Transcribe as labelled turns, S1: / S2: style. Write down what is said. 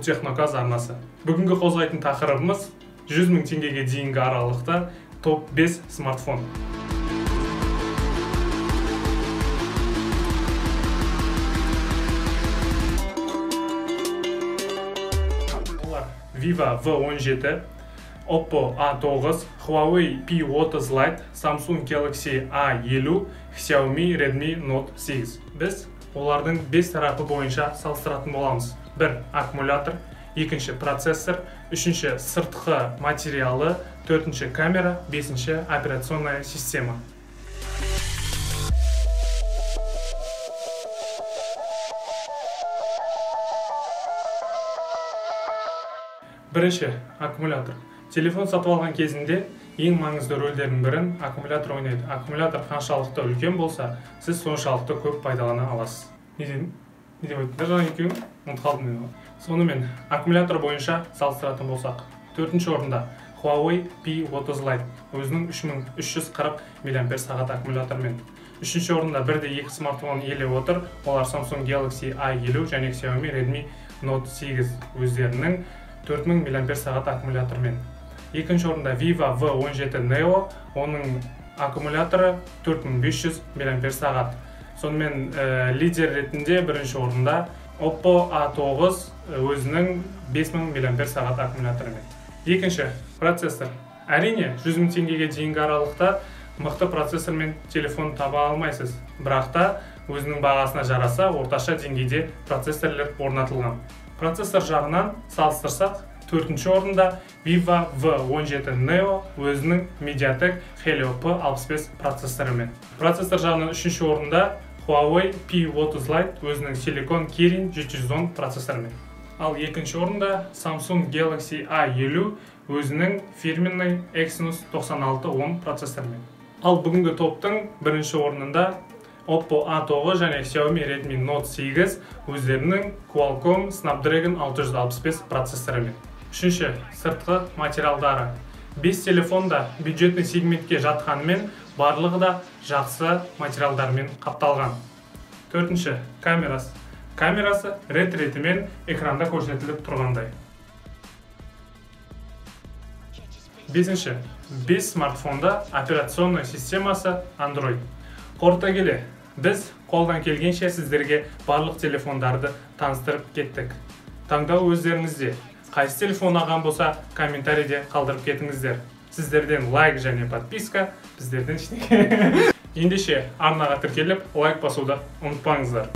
S1: Техноказ арнасы. Бүгінгі қозғайтын тақырыбымыз 100 мың теңгеге дейінгі аралықта топ 5 смартфон. Олар Vivo V17, Oppo A9, Huawei P30 Lite, Samsung Galaxy A50, Xiaomi Redmi Note 8. Біз олардың 5 тарапы бойынша салыстыратын боламыз. 1. Аккумулятор, 2. Процессор, 3. Сыртқы материалы, 4. Камера, 5. Операционная система. Бірінші, аккумулятор. Телефон сатып алған кезінде ең маңызды рөлдердің бірін аккумулятор ойнайды. Аккумулятор қаншалықты үлкен болса, сіз соншалықты көп пайдалана аласыз. Не дедім? Не деп айттым? Жаңа екеуін ұмытып қалдым мен. Сонымен, аккумулятор бойынша салыстыратын болсақ, 4-ші орында Huawei P30 Lite өзінің 3340 мАч аккумулятормен. 3-ші орында 1-2 смартфон иелеп отыр. Олар Samsung Galaxy A50 және Xiaomi Redmi Note 8 өздерінің 4000 мАч аккумулятормен. Екінші орында Vivo V17 Neo, оның аккумуляторы 4500 мАч. Сонымен лидер ретінде бірінші орында Oppo A9 өзінің 5000 мАч аккумуляторымен. Екінші, процессор. Әрине, 100 мың теңгеге дейінгі аралықта мықты процессормен телефон таба алмайсыз. Бірақ та өзінің бағасына жараса орташа деңгейде процессорлер орнатылған. Процессор жағынан салыстырсақ, 4-ші орында Vivo V17 Neo өзінің MediaTek Helio P65 процессорымен. Процессор жағынан 3-ші орында Huawei P30 Lite өзінің Silicon Kirin 710 процессорымен. Ал екінші орында Samsung Galaxy A50 өзінің фирменный Exynos 9610 процессорымен. Ал бүгінгі топтың бірінші орнында Oppo A9 және Xiaomi Redmi Note 8 өздерінің Qualcomm Snapdragon 665 процессорымен. Үшінші, сыртқы материалдары. 5 телефон да бюджетный сегментке жатқанымен барлығы да жақсы материалдармен қапталған. Төртінші, камерасы. Камерасы рет-ретімен экранда көрсетіліп тұрғандай. Бесінші, 5 смартфонда операционный системасы Android. Қорыта келе, біз қолдан келгенше сіздерге барлық телефондарды таныстырып кеттік. Таңдау өздеріңізде. Қайсы телефон алған болса, комментарийде қалдырып кетіңіздер. Сіздерден лайк және подписка, біздерден ештеңе. Ендеше арнаға тіркеліп, лайк басуды ұмытпаңыздар.